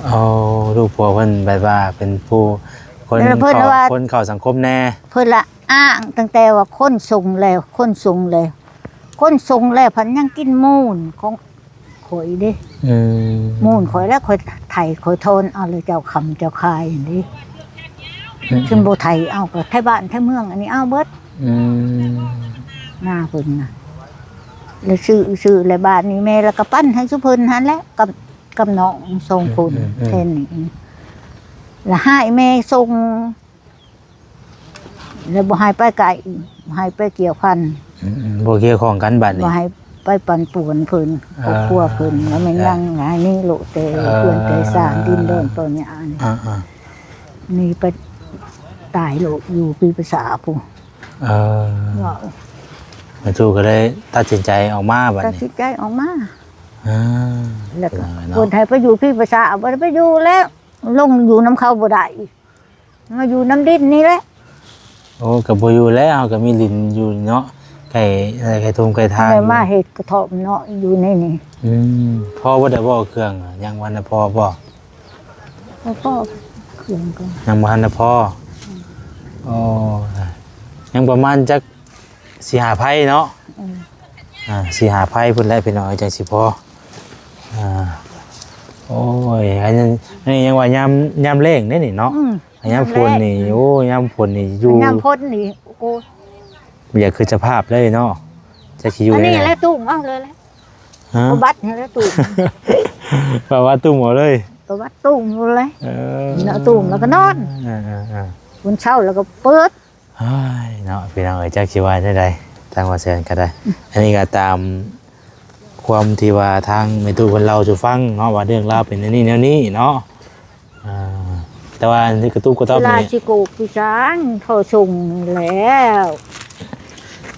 ໂອ້ ລູກຜົວເພິ່ນແບບວ່າເປັນຜູ້ຄົນເຂົ້າ ຄົນເຂົ້າສັງຄົມແດ່ ເພິ່ນລະອ້າງຕັ້ງແຕ່ວ່າຄົນສົ່ງແລ້ວ ຄົນສົ່ງແລ້ວ ຄົນສົ່ງແລ້ວພັດຍັງກິນມູນຂອງ ຂ້ອຍເດ້ ອືມ ມູນຂ້ອຍແລ້ວ ຂ້ອຍໄຖຂ້ອຍຖອນເອົາ ແລ້ວເຈົ້າຄ້ຳເຈົ້າຂາຍຫັ້ນເດ້ ອືມ ເຊິ່ງບໍ່ໄຖເອົາ ກໍໄຖບ້ານໄຖເມືອງອັນນີ້ເອົາເບິດ ອືມ ນາເພິ່ນນະ ແລ້ວຊື້ ຊື້ແລ້ວບາດນີ້ແມ່ລະກໍປັນໃຫ້ຊຸເພິ່ນຫັ້ນແຫຼະ ກັບ ກັບນ້ອງສອງຄົນ ອືມໆໆ ແຄ່ນີ້ ລະໃຫ້ແມ່ສົ່ງ ແລ້ວບໍ່ໃຫ້ໄປໃກ້ ບໍ່ໃຫ້ໄປກ່ຽວພັນ ອືມໆ ບໍ່ກ່ຽວຂ້ອງກັນບາດນີ້ ບໍ່ໃຫ້ໄປປັ່ນປ່ວນເພິ່ນ ເອີ ຄອບຄົວເພິ່ນ ແລ້ວແມ່ນຍັງໃຫ້ນີ້ໂລດແຕ່ ເອີ ເຮືອນແຕ່ຊານ ດິນແດນຕອນຍານ ອ່າໆ ນີ້ໄປຕາຍໂລດ ຢູ່ປີປະສາພຸ້ນ ເອີ ເວົ້າ ແມ່ຕູ້ກໍເລີຍຕັດສິນໃຈອອກມາບາດນີ້ ຕັດສິນໃຈອອກມາ ອ່າ ແລ້ວກໍ ເນາະ ເພິ່ນໃຫ້ໄປຢູ່ປີປະສາ ບໍ່ໄດ້ໄປຢູ່ແລ້ວ ລົງຢູ່ນຳເຂົາບໍ່ໄດ້ ມາຢູ່ນຳດິນນີ້ແຫຼະ ໂອ້ ກໍບໍ່ຢູ່ແລ້ວ ເຮົາກໍມີດິນຢູ່ເນາະ ໃກ້ ໃກ້ທົ່ງໃກ້ທາງ ແລ້ວມາເຮັດກະທ່ອມເນາະ ຢູ່ໃນນີ້ ອືມ ພໍບໍ່ໄດ້ບໍ່ເຄື່ອງ ຍັງບໍ່ທັນໄດ້ພໍບໍ່? ບໍ່ພໍ ເຄື່ອງກໍຍັງບໍ່ທັນໄດ້ພໍ ອືມ ໂອ້ ຍັງປະມານຈັກສີ່ຫ້າໄພເນາະ. ອືມ ອ່າ ສີ່ຫ້າໄພພຸ້ນແຫຼະພີ່ນ້ອງ ຈັ່ງຊິພໍ. ອ່າ ໂອ້ຍ ອັນນີ້ ອັນນີ້ຍັງວ່າຍາມ ຍາມແລ້ງເດ້ນີ້ເນາະ. ອືມ ຍາມຝົນນີ້ ຍາມແລ້ງ ໂອ້ ຍາມຝົນນີ້ຢູ່ ຍາມຝົນນີ້ ໂອ້ ບໍ່ຢາກຄິດສະພາບເລີຍເນາະ ຈັກຊິຢູ່ ອັນນີ້ແຫຼະ ຕຸ້ມເອົາເລີຍແຫຼະ. ຮະ? ກໍບັດນີ້ແຫຼະ ຕຸ້ມ ແປວ່າຕຸ້ມເອົາເລີຍ ກໍບັດຕຸ້ມເອົາເລີຍ. ເອີ ເນາະ ຕຸ້ມແລ້ວກໍນອນ. ເອີໆໆ ມື້ເຊົ້າແລ້ວກໍເປີດ. ເອີຍ ເນາະ ພີ່ນ້ອງເອີຍ ຈັກຊິວ່າແນວໃດ ທາງວ່າແຊນກໍໄດ້. ອັນນີ້ກໍຕາມຄວາມທີ່ວ່າທາງແມ່ຕູ້ເພິ່ນເລົ່າສູ່ຟັງເນາະ ວ່າເລື່ອງລາວເປັນແນວນີ້ແນວນີ້ເນາະ. ອ່າ ແຕ່ວ່າອັນນີ້ກະຕຸກກະຕັອກນີ້ ລາຊິໂກກພິສາງເຂົາສົ່ງແລ້ວ.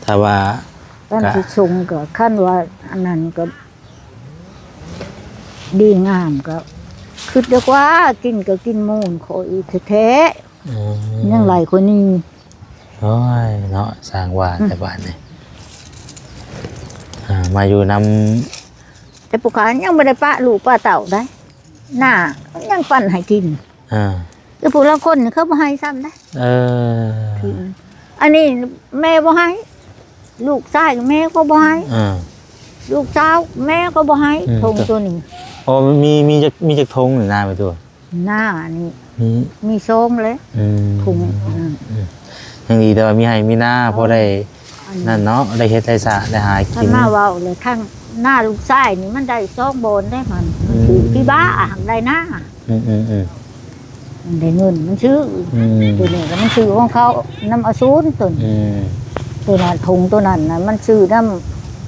ຖ້າວ່າ ຄັນ ກະ ຊິສົ່ງກໍ ຄັນວ່າອັນນັ້ນກໍດີງາມກໍຄິດດີກວ່າ ກິນກໍກິນມູນຂ້ອຍອີກແທ້ໆ. ອືມ ຍັງຫຼາຍກວ່ານີ້. ໂອ້ຍ ເນາະ ຊ່າງວ່າ ອືມ ແຕ່ບ້ານນີ້ ອ່າ ມາຢູ່ນຳ ແຕ່ຜູ້ຂ້າຍັງບໍ່ໄດ້ປະລູກປະເຕົ້າໄດ໋ ໜ້າຍັງປັນໃຫ້ກິນ. ອ່າ ແຕ່ຜູ້ລາງຄົນນີ້ເຂົາບໍ່ໃຫ້ຊ້ຳໄດ໋. ເອີ ອັນນີ້ແມ່ບໍ່ໃຫ້ ລູກຊາຍແມ່ກໍບໍ່ໃຫ້. ອ່າ ລູກສາວແມ່ກໍບໍ່ໃຫ້. ອືມ ຖົງໂຕນີ້. ໂອ້ ມີ ມີຈັກ ມີຈັກຖົງນີ້ນາ ແມ່ຕູ້? ໜ້ານີ້ ມີ ມີສອງແຫຼະ. ອືມ ຖົງ ອືມ ອືມ ຍັງດີແຕ່ວ່າມີໄຮ່ມີນາ ພໍໄດ້ ອັນນັ້ນເນາະ ໄດ້ເຮັດໄດ້ສະໄດ້ຫາກິນ. ຄັນມາເວົ້າແລ້ວ ທາງໜ້າລູກຊາຍນີ້ມັນໄດ້ສອງບ່ອນເດ້ ມັນ ອືມ ມັນຖືກທີ່ບ້າ ຫາກໄດ້ນາ. ອືມໆໆ ມັນໄດ້ເງິນມັນຊື້. ອືມ ໂຕນີ້ກໍມັນຊື້ຂອງເຂົານຳອາສູນໂຕນີ້. ອືມ ໂຕນັ້ນ ຖົງໂຕນັ້ນນະ ມັນຊື້ນຳ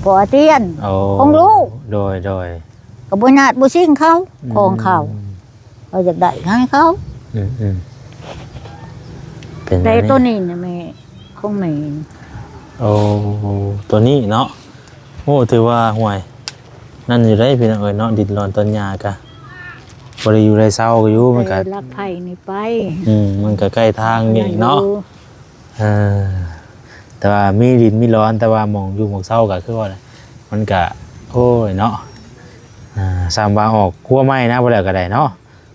ພໍ່ອາຕຽນ. ໂອ້ ຂອງລູກ. ໂດຍໆ ກໍບໍ່ຍາດບໍ່ຊິງເຂົາ ອືມ ຂອງເຂົາ ເຮົາຢາກໄດ້ໃຫ້ເຂົາ. ອືມໆ ເປັນ ແຕ່ ອັນນີ້ ໂຕນີ້ນະແມ່ ຂອງແມ່. ໂອ້ ໂຕນີ້ເນາະ. ໂອ້ ຖືວ່າ ຫ້ວຍ ນັ້ນຢູ່ເດ້ພີ່ນ້ອງເອີຍເນາະ ດິນລອນຕອນຫຍ້າກະບໍ່ໄດ້ຢູ່ໄດ້ເຊົາຢູ່ ມັນກະ ເອີ ລັກໄຜ່ນີ້ໄປ. ອືມ ມັນກະໃກ້ທາງນີ້ເນາະ. ເອີ ແຕ່ວ່າມີດິນມີລອນ ແຕ່ວ່າໝ່ອງຢູ່ໝ່ອງເຊົາກໍຄືວ່າ ມັນກະ ໂອ້ຍເນາະ ອ່າ ສ່ຳວ່າອອກຄົວໃໝ່ນະ ບໍ່ແລ້ວກໍໄດ້ເນາະ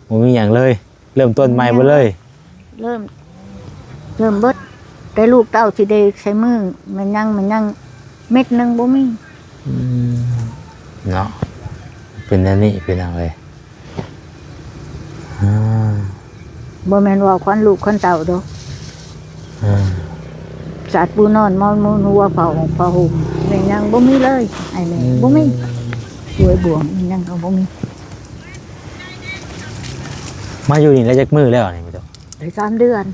ບໍ່ມີຫຍັງເລີຍ ເລີ່ມຕົ້ນໃໝ່ເບິດເລີຍ. ເລີ່ມ ເລີ່ມເບິດ ແຕ່ລູກເຕົ້າຊິໄດ້ໃຊ້ມືແມ່ນຫຍັງ ແມ່ນຫຍັງ ເມັດໜຶ່ງບໍ່ມີ. ອືມ ເນາະ ເປັນແນວນີ້ພີ່ນ້ອງເອີຍ. ອ່າ ບໍ່ແມ່ນວ່າຂວັນລູກຂວັນເຕົ້າດອກ. ອ່າ ສາດປູນອນ ໝອນມຸງຫົວ ຜ້າຫົ່ມ ຜ້າຫົ່ມ ແມ່ນຫຍັງບໍ່ມີເລີຍ ໃຫ້ແມ່ ອືມ ບໍ່ມີ ຖ້ວຍບ່ວງ ແມ່ນຫຍັງກໍບໍ່ມີ. ມາຢູ່ນີ້ໄດ້ຈັກມື້ແລ້ວນີ້? ໄດ້ສາມເດືອນ.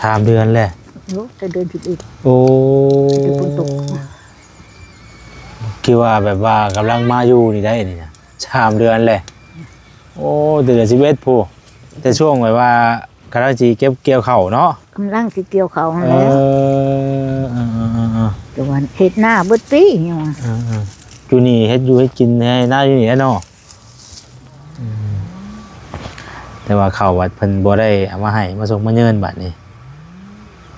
ສາມເດືອນແລ້ວ? ໂອ້ ແຕ່ເດືອນສິບເອັດ. ໂອ້ ແຕ່ຝົນຕົກ. ຄືວ່າແບບວ່າກຳລັງມາຢູ່ນີ້ໄດ໋ນີ້ນະ ສາມເດືອນແລ້ວ. ໂອ້ ແຕ່ເດືອນສິບເອັດພຸ້ນ ແຕ່ຊ່ວງແບບວ່າກຳລັງຊິເກັບກ່ຽວເຂົ້າເນາະ. ກຳລັງຊິກ່ຽວເຂົ້າຫັ້ນແຫຼະ. ເອີ ເອີໆໆໆ ແຕ່ວ່າເຮັດນາເບິດປີຍັງວ່າ. ເອີໆ ຢູ່ນີ້ເຮັດຢູ່ເຮັດກິນ ໄຮ່ນາຢູ່ນີ້ແຫຼະເນາະ. ອືມ ແຕ່ວ່າເຂົ້າວັດເພິ່ນບໍ່ໄດ້ເອົາມາໃຫ້ ມາສົ່ງມາເຍີນບາດນີ້.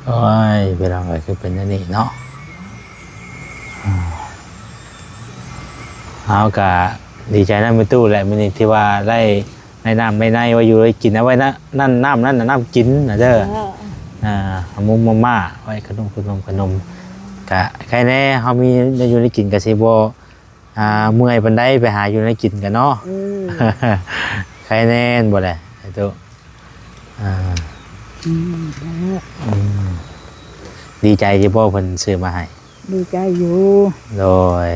ໂອ້ຍ ພີ່ນ້ອງເອີຍ ຄືເປັນແນວນີ້ເນາະ. ອ່າ ເຮົາກະດີໃຈນຳແມ່ຕູ້ແຫຼະ ມື້ນີ້ທີ່ວ່າໄດ້ ໄດ້ນ້ຳໄດ້ໃນໄວ້ຢູ່ໄດ້ກິນ ເອົາໄວ້ນະ ນັ້ນ ນ້ຳນັ້ນນະ ນ້ຳກິນນະເດີ. ເອີ ອ່າ ໝູມາມ່າ ໄວ້ຂະໜົມ ຂະໜົມ ຂະໜົມ ກະໃຄແດ່ ເຮົາມີໄດ້ຢູ່ໄດ້ກິນ ກະຊິບໍ່ ອ່າ ເມື່ອຍປານໃດ ໄປຫາຢູ່ໃນກິນກັນເນາະ. ອືມ ໃຄແນ່ບໍ່ແຫຼະ ໄອ້ຕູ້? ອ່າ ອືມ ອືມ ດີໃຈຢູ່ບໍ່ ເພິ່ນຊື້ມາໃຫ້? ດີໃຈຢູ່. ໂດຍ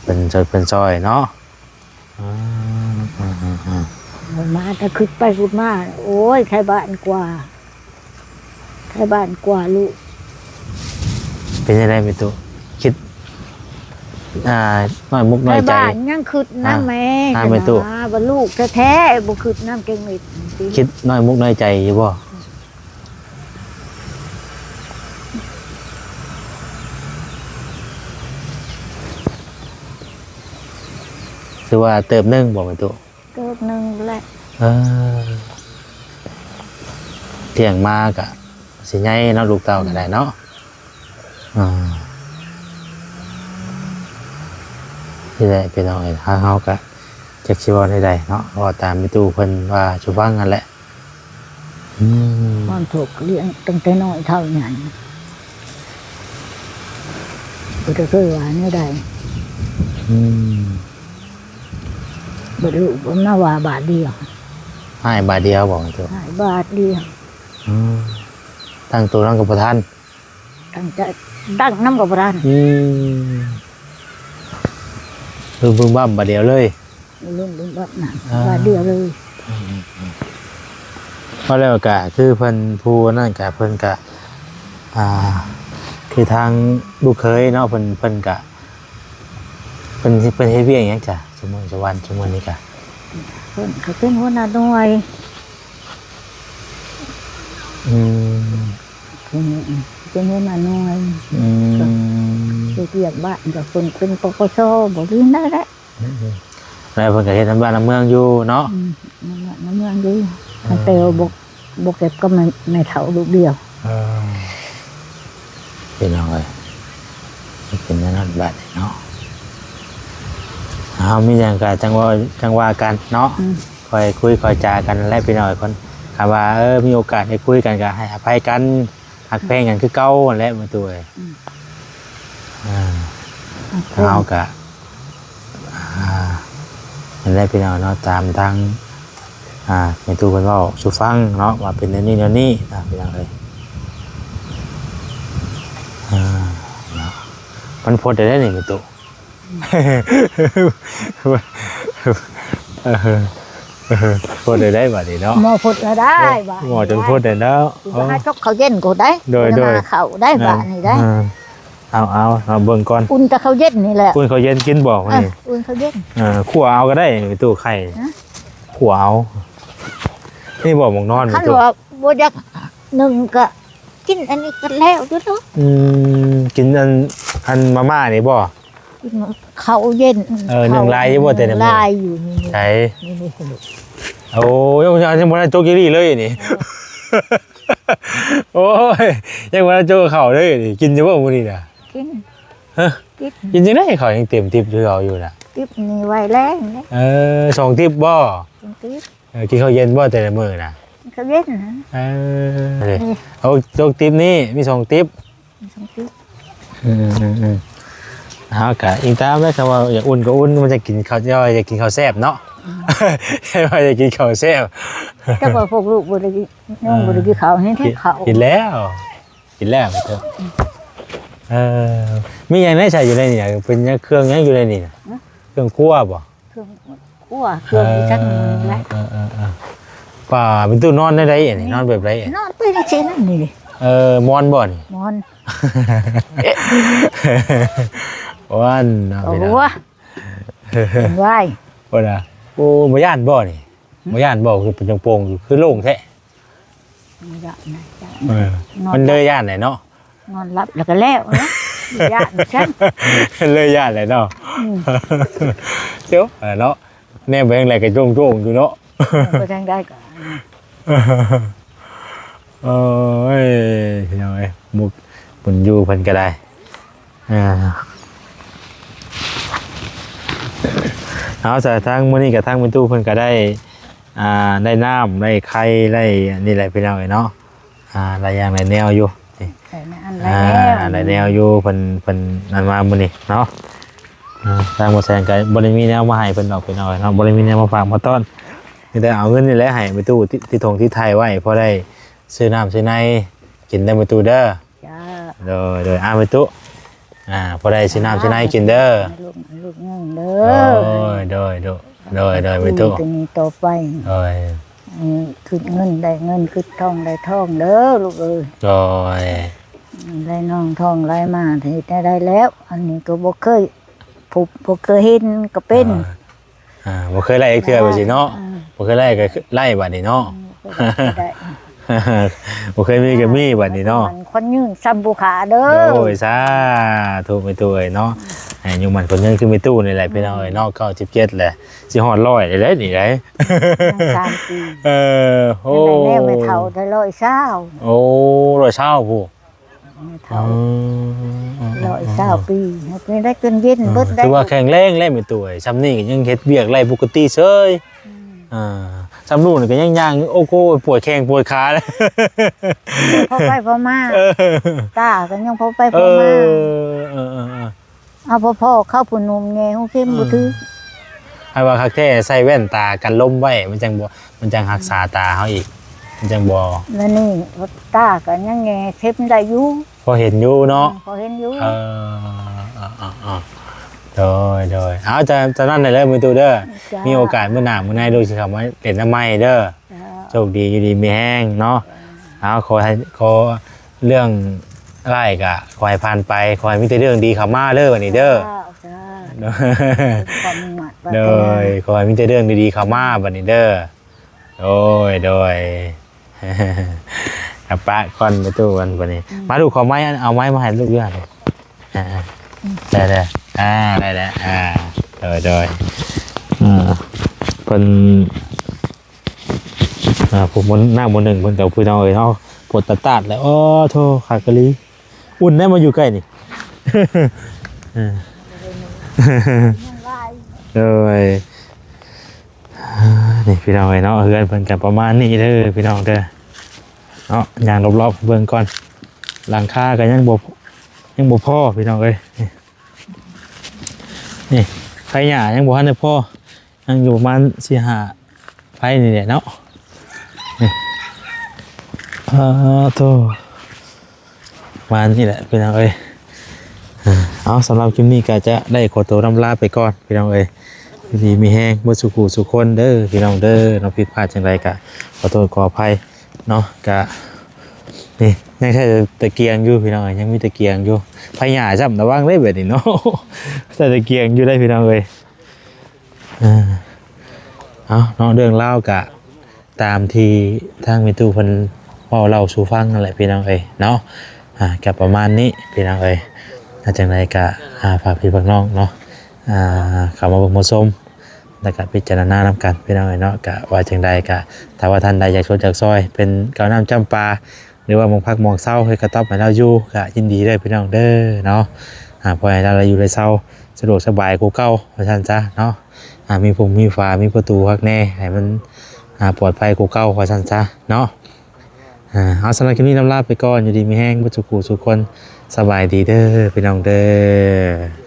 ເພິ່ນຊ່ວຍ ເພິ່ນຊ່ອຍເນາະ. ອ່າ ມາແຕ່ຄຶດໄປຄຶດມາ ໂອ້ຍ ໄທບ້ານກວ່າ ໄທບ້ານກວ່າລູກ. ເປັນຈັ່ງໃດແມ່ຕູ້? ຄິດ ອ່າ ນ້ອຍມຸກນ້ອຍໃຈ ໄທບ້ານຍັງຄຶດນຳແມ່ ອ່າ ແມ່ຕູ້ ວ່າລູກແທ້ໆ ບໍ່ຄຶດນຳຈັກເມັດ. ຄິດນ້ອຍມຸກນ້ອຍໃຈຢູ່ບໍ່? ຖືວ່າເຕີບໜຶ່ງບໍ່ແມ່ຕູ້? ເກີບໜຶ່ງແຫຼະ. ເອີ ລ້ຽງມາກະຊິໃຫຍ່ເນາະ ລູກເຕົ້າກໍໄດ້ເນາະ. ອ່າ ນີ້ແຫຼະພີ່ນ້ອງເອີຍ ທາງເຮົາກະຈັກຊິເວົ້າແນວໃດເນາະ ເວົ້າຕາມແມ່ຕູ້ເພິ່ນວ່າສູ່ຟັງຫັ້ນແຫຼະ. ອືມ ຄວາມທຸກລ້ຽງຕັ້ງແຕ່ນ້ອຍເທົ່າໃຫຍ່ ບໍ່ໄດ້ເຄີຍວ່າແນວໃດ. ອືມ ບໍ່ຮູ້ ບໍ່ມາວ່າບາດດຽວ. ໃຫ້ບາດດຽວບໍ່? ໃຫ້ບາດດຽວ. ອືມ ຕັ້ງໂຕນຳກໍບໍ່ທັນ. ຕັ້ງໃຈ ຕັ້ງນຳກໍບໍ່ທັນ. ອືມ ບຶ້ມບຶ້ມບັ້ມບາດດຽວເລີຍ. ລຸ້ນບຸນບັດນັ້ນ ອ່າ ວ່າດຽວເລີຍ. ອືມ ເພາະແລ້ວກະຄືເພິ່ນ ຜູ້ນັ້ນກະເພິ່ນກະ ອ່າ ຄືທາງລູກເຂີຍເນາະ ເພິ່ນ ເພິ່ນກະ ເພິ່ນ ເພິ່ນເຮັດວຽກຫຍັງຈ້ະ ຊຸມື້ ຊຸວັນ ຊຸມື້ນີ້ກະ? ເພິ່ນກະເປັນຫົວໜ້າໜ່ວຍ. ອືມ ເປັນ ເປັນຫົວໜ້າໜ່ວຍ. ອືມ ເຮັດວຽກບ້ານກະເພິ່ນເປັນ ປກສ ບໍລິຫານໄດ້ແຫຼະ. ອືມ ແລ້ວເພິ່ນກໍເຮັດນຳບ້ານນຳເມືອງຢູ່ເນາະ. ອືມ ນຳບ້ານນຳເມືອງຢູ່. ເອີ ແຕ່ວ່າບໍ່ ບໍ່ເກັບກັບແມ່ ແມ່ເຖົ້າລູກດຽວ. ເອີ ພີ່ນ້ອງເອີຍ ເປັນແນວນັ້ນບາດນີ້ເນາະ. ເຮົາມີຫຍັງກໍຈັ່ງເວົ້າ ຈັ່ງວ່າກັນເນາະ. ອືມ ຄ່ອຍຄຸຍຄ່ອຍຈາກັນແຫຼະ ພີ່ນ້ອງເອີຍ. ຄົນ ຄັນວ່າ ເອີ ມີໂອກາດໄດ້ຄຸຍກັນກໍໃຫ້ອະໄພກັນ ຮັກແພງກັນຄືເກົ່າຫັ້ນແຫຼະ ແມ່ຕູ້ເອີຍ. ອືມ ອ່າ ເຮົາກະ ອ່າ ນັ້ນແຫຼະພີ່ນ້ອງເນາະ ຕາມທາງ ອ່າ ແມ່ຕູ້ເພິ່ນເວົ້າສູ່ຟັງເນາະ ວ່າເປັນແນວນີ້ແນວນີ້ນະ ພີ່ນ້ອງເອີຍ. ອ່າ ເນາະ ມັນພົດໄດ້ນີ້ແມ່ຕູ້. ເອີ ເອີ ພົດໄດ້ບາດນີ້ເນາະ ໝໍ້ພົດລະໄດ້ບາດນີ້ ໝໍ້ຈົນພົດໄດ້ເນາະ. ຊິຫາຈົກເຂົ້າເຢັນກໍໄດ້ ໂດຍ ໂດຍ ມາເຂົ້າໄດ້ບາດນີ້ໄດ້. ເອີ ເອົາ ເອົາ ເອົາເບິ່ງກ່ອນ ອຸ່ນແຕ່ເຂົ້າເຢັນນີ້ແຫຼະ. ອຸ່ນເຂົ້າເຢັນກິນບໍ່ມື້ນີ້? ເອີ ອຸ່ນເຂົ້າເຢັນ ເອີ ຂົ້ວເອົາກໍໄດ້ ຕູ້ໄຂ່ ຮະ? ຂົ້ວເອົາ ນີ້ບໍ່ໝາກນອນ ຕູ້ ຄັນວ່າບໍ່ຢາກໜຶ້ງກໍກິນອັນນີ້ກໍແລ້ວຢູ່ເນາະ. ອືມ ກິນອັນ ອັນມາມ່ານີ້ບໍ່? ກິນເຂົ້າເຢັນ. ເອີ ໜຶ້ງຫຼາຍຢູ່ບໍ່ແຕ່ລະມື້? ຫຼາຍຢູ່ນີ້ ໃສ? ນີ້ ນີ້ ໂອ້ຍ ຍັງ ຍັງບໍ່ທັນຈົກອີ່ຫຼີເລີຍນີ້. ໂອ້ຍ ຍັງບໍ່ທັນຈົກເຂົ້າເລີຍນີ້. ກິນຢູ່ບໍ່ມື້ນີ້ນະ? ກິນ. ຮະ? ກິນ. ກິນຈັ່ງໃດເຂົ້າຍັງເຕັມຕິບຄືເກົ່າຢູ່ນະ? ຕິບນີ້ໄວ້ແລງເດ້. ເອີ ສອງຕິບບໍ່? ສອງຕິບ. ເອີ ກິນເຂົ້າເຢັນບໍ່ແຕ່ລະມື້ນະ? ເຂົ້າເຢັນນະ. ເອີ ນີ້ ເອົາຈົກຕິບນີ້ ມີສອງຕິບ. ມີສອງຕິບ. ອືມໆໆ ເຮົາກະອີງຕາມແຫຼະ ຄັນວ່າຢາກອຸ່ນກໍອຸ່ນ ມັນຈະກິນເຂົ້າ ຢາກກິນເຂົ້າແຊບເນາະ. ອືມ ວ່າຢາກກິນເຂົ້າແຊບ ແຕ່ວ່າພວກລູກບໍ່ໄດ້ກິນ ຍັງບໍ່ໄດ້ກິນເຂົ້າ ເຫັນເຮັດເຂົ້າ ກິນແລ້ວ ກິນແລ້ວ. ເອີ ມີຫຍັງແດ່ໃສ່ຢູ່ໃນນີ້ນະ? ເປັນຫຍັງ ເຄື່ອງຫຍັງຢູ່ໃນນີ້ນະ? ຫະ? ເຄື່ອງຄົວບໍ່? ເຄື່ອງຄົວ ເຄື່ອງອີ່ຫຍັງນີ້ແຫຼະ. ເອີໆໆ ປ້າ ແມ່ຕູ້ນອນແນວໃດອັນນີ້? ນອນແບບໃດ? ນອນໄປຈັ່ງຊີ້ນະນີ້. ເອີ ໝອນບໍ່ນີ້? ໝອນ. ໂອ້ຍ ເນາະ ໂອ້ ພີ່ນ້ອງ ເປັນຫວາຍ ໂອ້ນະ. ໂອ້ ບໍ່ຢ້ານບໍ່ນີ້? ຫຶ? ບໍ່ຢ້ານບໍ່? ຄືເປັນໂປ່ງໆຢູ່ ຄືໂລ່ງແທ້. ບໍ່ຢ້ານນະ ຢ້ານ. ເອີ ນອນ ມັນເລີຍຢ້ານແຫຼະເນາະ ນອນຫຼັບແລ້ວກໍແລ້ວເນາະ ຢ້ານຊັ້ນ ເລີຍຢ້ານແຫຼະເນາະ. ອືມ ເຈົ້າ ເອີ ເນາະ ແນມໄປທາງໃດກໍໂຈ້ງໆຢູ່ເນາະ ໄປທາງໃດກໍ. ໂອ້ຍ ພີ່ນ້ອງເອີຍ ບຸກບຸນຢູ່ເພິ່ນກໍໄດ້. ອ່າ ເອົາ ສະ ທາງມື້ນີ້ກໍທາງແມ່ຕູ້ເພິ່ນກໍໄດ້ ອ່າ ໄດ້ນ້ຳ ໄດ້ໄຂ່ ໄດ້ອັນນີ້ແຫຼະ ພີ່ນ້ອງເອີຍເນາະ. ອ່າ ຫຼາຍຢ່າງຫຼາຍແນວຢູ່ ນີ້ ຫຼາຍອັນຫຼາຍແນວ ອ່າ ຫຼາຍແນວຢູ່ ເພິ່ນ ເພິ່ນນັ້ນມາມື້ນີ້ເນາະ. ອ່າ ທາງບໍ່ແສງກໍບໍ່ໄດ້ມີແນວມາໃຫ້ເພິ່ນດອກ ພີ່ນ້ອງເອີຍເນາະ ບໍ່ໄດ້ມີແນວມາຝາກມາຕ້ອນ ມີແຕ່ເອົາເງິນນີ້ແຫຼະໃຫ້ແມ່ຕູ້ ຕິ ຕິດຖົງຕິດໄຖ່ໄວ້ ພໍໄດ້ຊື້ນ້ຳຊື້ໃນກິນເດີແມ່ຕູ້ເດີ. ຈ້າ ໂດຍໆ ອ້າວ ແມ່ຕູ້ ອ່າ ພໍໄດ້ຊື້ນ້ຳຊື້ໃນກິນເດີ ໃຫ້ລູກ ໃຫ້ລູກເງິນເດີ. ໂດຍໆ ໂດຍໆ ໂດຍໆ ແມ່ຕູ້ ຈະມີຕໍ່ໄປ ໂດຍ ໃຫ້ຄິດເງິນໄດ້ເງິນ ຄິດທອງໄດ້ທອງເດີລູກເອີຍ. ໂດຍ ໄຫຼນອງທອງໄຫຼມາ ເຮັດແນວໃດແລ້ວ ອັນນີ້ກໍບໍ່ເຄີຍພົບ ບໍ່ເຄີຍເຫັນກໍເປັນ ອ່າ ອ່າ ບໍ່ເຄີຍໄລ່ຈັກເທື່ອ ອ່າ ວ່າຊີ້ເນາະ. ອ່າ ບໍ່ເຄີຍໄລ່ກໍໄລ່ບາດນີ້ເນາະ. ອືມ ບໍ່ເຄີຍໄດ້ ບໍ່ເຄີຍມີກໍມີບາດນີ້ເນາະ. ຂວັນຍືນຊ່ຳຜູ້ຂ້າເດີ. ໂອ້ຍ ສາທຸແມ່ຕູ້ເອີຍເນາະ ໃຫ້ອາຍຸໝັ້ນຂວັນຍືນຄືແມ່ຕູ້ນີ້ແຫຼະ ພີ່ນ້ອງເອີຍເນາະ. ເກົ້າສິບເຈັດແຫຼະ ຊິຮອດຮ້ອຍແລ້ວນີ້ໄດ໋ ຍັງສາມປີ. ເອີ ໂອ້ ແມ່ເຖົ້າໄດ້ຮ້ອຍຊາວ. ໂອ້ ຮ້ອຍຊາວພຸ້ນ ແມ່ເຖົ້າ ອືມ ຮ້ອຍຊາວປີ ເຮັດໄດ້ຈົນເຢັນເບິດໄດ້. ຖືວ່າແຂງແຮງແລ້ວແມ່ຕູ້ເອີຍ ຊ່ຳນີ້ກໍຍັງເຮັດວຽກໄດ້ປົກກະຕິເສີຍ. ອືມ ອ່າ ຊ່ຳລູກນີ້ກໍຍັງຍ່າງ ໂອ້ໂຫ ປວດແຂ້ງປວດຂາ ພໍໄປພໍມາ. ເອີ ຕາກໍຍັງພໍໄປພໍມາ. ເອີ ເອີໆໆ ເອົາພໍໆ ເຂົ້າຜູ້ໜຸ່ມແຍ່ຫູເຂັມບໍ່ຖືກ. ໃຫ້ວ່າຄັກແທ້ໃສ່ແວ່ນຕາກັນລົມໄວ້ ມັນຈັ່ງບໍ່ ມັນຈັ່ງຮັກສາຕາເຮົາອີກ ມັນຈັ່ງບໍ່ ແລ້ວນີ້ຕາກໍຍັງແຍ່ເຂັມໄດ້ຢູ່ ພໍເຫັນຢູ່ເນາະ ອືມ ພໍເຫັນຢູ່. ເອີ ເອີໆໆ ໂດຍໆ ເອົາ ຈະ ຈະນັ້ນແຫຼະເດີ ແມ່ຕູ້ເດີ ຈ້າ ມີໂອກາດມື້ໜ້າມື້ໃນລູກຊິເຂົ້າມາເຫຼັ້ນນຳໃໝ່ເດີ. ຈ້າ ໂຊກດີ ຢູ່ດີມີແຮງເນາະ. ເອົາ ຂໍໃຫ້ ຂໍ ເລື່ອງຮ້າຍກະຂໍໃຫ້ຜ່ານໄປ ຂໍໃຫ້ມີແຕ່ເລື່ອງດີເຂົ້າມາເດີບັດນີ້ເດີ. ສາທຸ ສາທຸ ໂດຍ ຄວາມໝັ້ນປາດຖະໜາ ໂດຍ ຂໍໃຫ້ມີແຕ່ເລື່ອງດີໆເຂົ້າມາບັດນີ້ເດີ. ໂດຍ ໂດຍ ອາ ປະກ່ອນໄປຕູ້ກັນບັດນີ້. ອືມ ມາລູກ ຂໍໄມ້ ເອົາໄມ້ມາໃຫ້ລູກເດີ. ອ່າ ອືມ ໄດ້ແລ້ວ ອ່າ ໄດ້ແລ້ວ ອ່າ ໂດຍ ໂດຍ ອ່າ ເພິ່ນ ອ່າ ຜູ້ ນ້າໝູ່ໜຶ່ງເພິ່ນກໍ ພີ່ນ້ອງເອີຍເນາະ ປວດຕາດໆ ແລ້ວ. ໂອ້ ໂທ້ ຄັກອີ່ຫຼີ ອຸ່ນແດ່ມາຢູ່ໃກ້ນີ້. ເອີ ໂດຍ ອ່າ ນີ້ພີ່ນ້ອງເອີຍເນາະ ເຮືອນເພິ່ນກໍປະມານນີ້ເດີພີ່ນ້ອງເດີເນາະ. ຍ່າງລອບໆ ເບິ່ງກ່ອນ ຫຼັງຄາກໍຍັງບໍ່ ຍັງບໍ່ພໍພີ່ນ້ອງເອີຍ. ນີ້ ໄຟຫຍ້າຍັງບໍ່ທັນໄດ້ພໍ ຍັງຢູ່ປະມານສີ່ຫ້າໄຟນີ້ແຫຼະເນາະ. ນີ້ ອາ ໂທ້ ປະມານນີ້ແຫຼະພີ່ນ້ອງເອີຍ. ເອົາ ສຳລັບຄລິບນີ້ກໍຈະໄດ້ຂໍໂຕລ່ຳລາໄປກ່ອນພີ່ນ້ອງເອີຍ. ຢູ່ດີມີແຮງເບິດສູ່ຜູ້ສູ່ຄົນເດີພີ່ນ້ອງເດີເນາະ. ຜິດພາດຈັ່ງໃດກໍຂໍໂທດຂໍອະໄພເນາະ. ກະ ນີ້ ຍັງໃຊ້ຕະກຽງຢູ່ພີ່ນ້ອງເອີຍ ຍັງມີຕະກຽງຢູ່. ໄຟຫຍ້າຊ້ຳ ລະວັງເດ້ແບບນີ້ເນາະ ໃຊ້ຕະກຽງຢູ່ໄດ໋ພີ່ນ້ອງເອີຍ. ເອີ ເອົາເນາະ ເລື່ອງລາວກະຕາມທີ່ທາງແມ່ຕູ້ເພິ່ນເວົ້າເລົ່າສູ່ຟັງນັ້ນແຫຼະພີ່ນ້ອງເອີຍເນາະ. ອ່າ ກະປະມານນີ້ພີ່ນ້ອງເອີຍ. ອ່າ ຈັ່ງໃດກະ ອ່າ ຝາກພີ່ຝາກນ້ອງເນາະ ອ່າ ເຂົ້າມາເບິ່ງມາຊົມ ແລ້ວກະພິຈາລະນານຳກັນພີ່ນ້ອງເອີຍເນາະ. ກະວ່າຈັ່ງໃດກະ ຖ້າວ່າທ່ານໃດຢາກຊົດຢາກຊ່ອຍ ເປັນກັບນ້ຳຈ້ຳປາ ຫຼືວ່າໝ່ອງພັກໝ່ອງເຊົາ ເຮັດກະຕ໊ອບໃຫ້ລາວຢູ່ ກະຍິນດີເດີພີ່ນ້ອງເດີເນາະ. ອ່າ ຂໍໃຫ້ລາວໄດ້ຢູ່ໄດ້ເຊົາສະດວກສະບາຍກວ່າເກົ່າວ່າຊັ້ນຊະເນາະ. ອ່າ ມີພຸ່ມມີຝາ ມີປະຕູຄັກແນ່ ໃຫ້ມັນ ອ່າ ປອດໄພກວ່າເກົ່າວ່າຊັ້ນຊະເນາະ. ອ່າ ເອົາ ສຳລັບຄລິບນີ້ລຳລາໄປກ່ອນ ຢູ່ດີມີແຮງເບິດສູ່ຜູ້ສູ່ຄົນ. ສະບາຍດີເດີພີ່ນ້ອງເດີ.